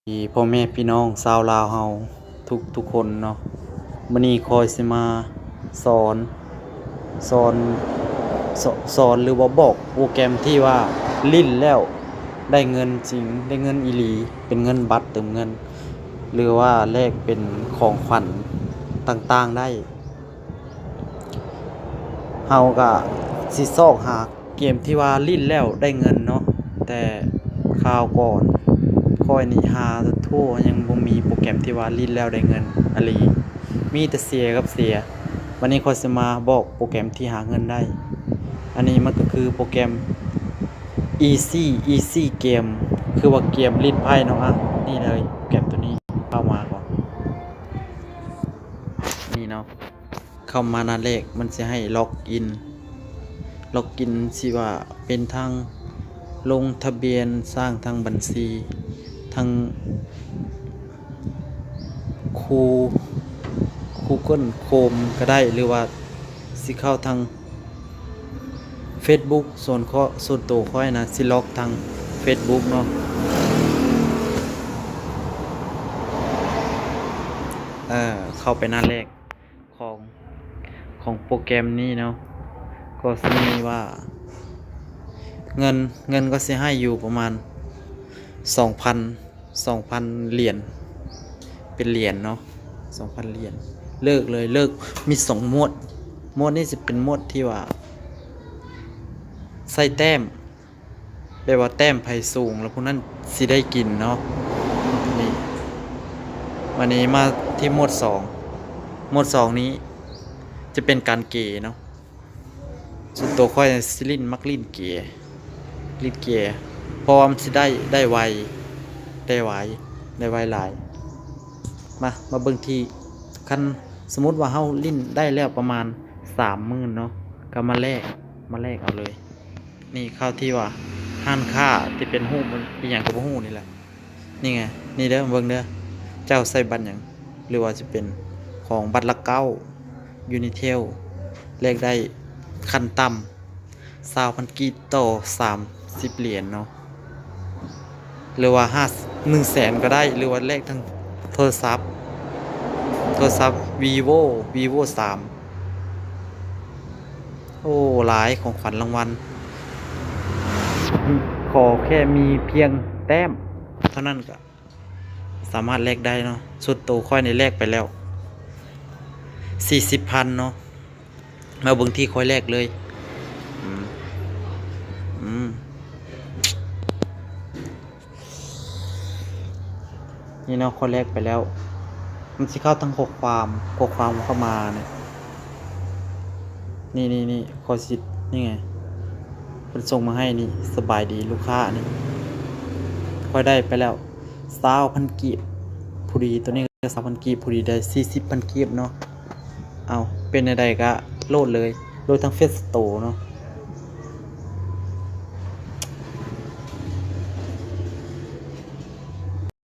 ພີ່ນ້ອງຊາວລາວເຮົາທຸກໆຄົນເນາະ, ມື້ນີ້ຂ້ອຍຊິມາສອນ ສອນ ສ- ສອນ ຫຼືວ່າບອກໂປຣແກຣມທີ່ວ່າຫຼິ້ນແລ້ວໄດ້ເງິນຈິງ ໄດ້ເງິນອີ່ຫຼີ ເປັນເງິນບັດເຕີມເງິນ ຫຼືວ່າແລກເປັນຂອງຂວັນຕ່າງໆໄດ້. ເຮົາກະຊິຊອກຫາເກມທີ່ວ່າຫຼິ້ນແລ້ວໄດ້ເງິນເນາະ, ແຕ່ຄາວກ່ອນຂ້ອຍນີ້ຫາທົ່ວ ຍັງບໍ່ມີໂປຣແກຣມທີ່ວ່າຫຼິ້ນແລ້ວໄດ້ເງິນອີ່ຫຼີ, ມີແຕ່ເສຍກັບເສຍ. ວັນນີ້ຂ້ອຍຊິມາບອກໂປຣແກຣມທີ່ຫາເງິນໄດ້. ອັນນີ້ມັນກະຄືໂປຣແກຣມ Easy Easy Game ຄືວ່າເກມຫຼິ້ນໄພ້ເນາະ. ອະ ນີ້ເລີຍ ໂປຣແກຣມໂຕນີ້ ເຂົ້າມາກ່ອນ ນີ້ເນາະ. ເຂົ້າມາໜ້າແລກ ມັນຊິໃຫ້ລັອກອິນ ລັອກອິນຊິວ່າເປັນທາງລົງທະບຽນ ສ້າງທາງບັນຊີ ທາງຄູ Google Chrome ກະໄດ້ ຫຼືວ່າຊິເຂົ້າທາງ Facebook ສ່ວນ ສ່ວນໂຕຂ້ອຍນະ ຊິລັອກທາງ Facebook ເນາະ. ເອີ ເຂົ້າໄປໜ້າແລກ ຂອງ ຂອງໂປຣແກຣມນີ້ເນາະ ກໍຊິມີວ່າເງິນ ເງິນກໍຊິໃຫ້ຢູ່ປະມານສອງພັນ ສອງພັນຫຼຽນ ເປັນຫຼຽນເນາະ ສອງພັນຫຼຽນ. ເລືອກເລີຍ ເລືອກ ມີສອງໂໝດ ໂໝດນີ້ຊິເປັນໂໝດທີ່ວ່າໃສ່ແຕ້ມ ແປວ່າແຕ້ມໃຜສູງແລ້ວຜູ້ນັ້ນຊິໄດ້ກິນເນາະ. ນີ້ ບາດນີ້ມາທີ່ໂໝດສອງ ໂໝດສອງນີ້ຈະເປັນການເກເນາະ. ສ່ວນໂຕຂ້ອຍຊິຫຼິ້ນ ມັກຫຼິ້ນເກ ຫຼິ້ນເກ ເພາະວ່າມັນຊິໄດ້ ໄດ້ໄວ ໄດ້ໄວ ໄດ້ໄວຫຼາຍ. ມາ ມາເບິ່ງທີ່ ຄັນສົມມຸດວ່າເຮົາຫຼິ້ນໄດ້ແລ້ວປະມານສາມໝື່ນເນາະ ກະມາແລກ ມາແລກເອົາເລີຍ. ນີ້ເຂົ້າທີ່ວ່າຮ້ານຄ້າທີ່ເປັນຮູບອີ່ຫຍັງກະບໍ່ຮູ້ນີ້ແຫຼະ. ນີ້ໄງ ນີ້ເດີ ເບິ່ງເດີ ເຈົ້າໃສ່ບັດຫຍັງ ຫຼືວ່າຈະເປັນຂອງບັດລະເກົ້າ Unitel ແລກໄດ້ຂັ້ນຕ່ຳຊາວພັນກີບຕໍ່ສາມສິບຫຼຽນເນາະ ຫຼືວ່າຫ້າ ໜຶ່ງແສນກະໄດ້ ຫຼືວ່າແລກທັງໂທລະສັບ ໂທລະສັບ Vivo Vivo ສາມ. ໂອ້ ຫຼາຍຂອງຂວັນລາງວັນ ຂໍແຄ່ມີພຽງແຕ້ມເທົ່ານັ້ນກະສາມາດແລກໄດ້ເນາະ. ສ່ວນໂຕຂ້ອຍນີ້ແລກໄປແລ້ວສີ່ສິບພັນເນາະ. ມາເບິ່ງທີ່ຂ້ອຍແລກເລີຍ. ອືມ ອືມ ນີ້ເນາະ ຂ້ອຍແລກໄປແລ້ວ ມັນຊິເຂົ້າທາງຂໍ້ຄວາມ ຂໍ້ຄວາມເຂົ້າມານີ້ ນີ້ ນີ້ ນີ້ ຂ້ອຍຊິ ນີ້ໄງ ເພິ່ນສົ່ງມາໃຫ້ນີ້ ສະບາຍດີລູກຄ້ານີ້ ຂ້ອຍໄດ້ໄປແລ້ວຊາວພັນກີບ ພໍດີ ໂຕນີ້ກະຊາວພັນກີບ ພໍດີໄດ້ສີ່ສິບພັນກີບເນາະ. ເອົາ ເປັນແນວໃດກະໂຫຼດເລີຍ ໂຫຼດທາງ Play Store ເນາະ.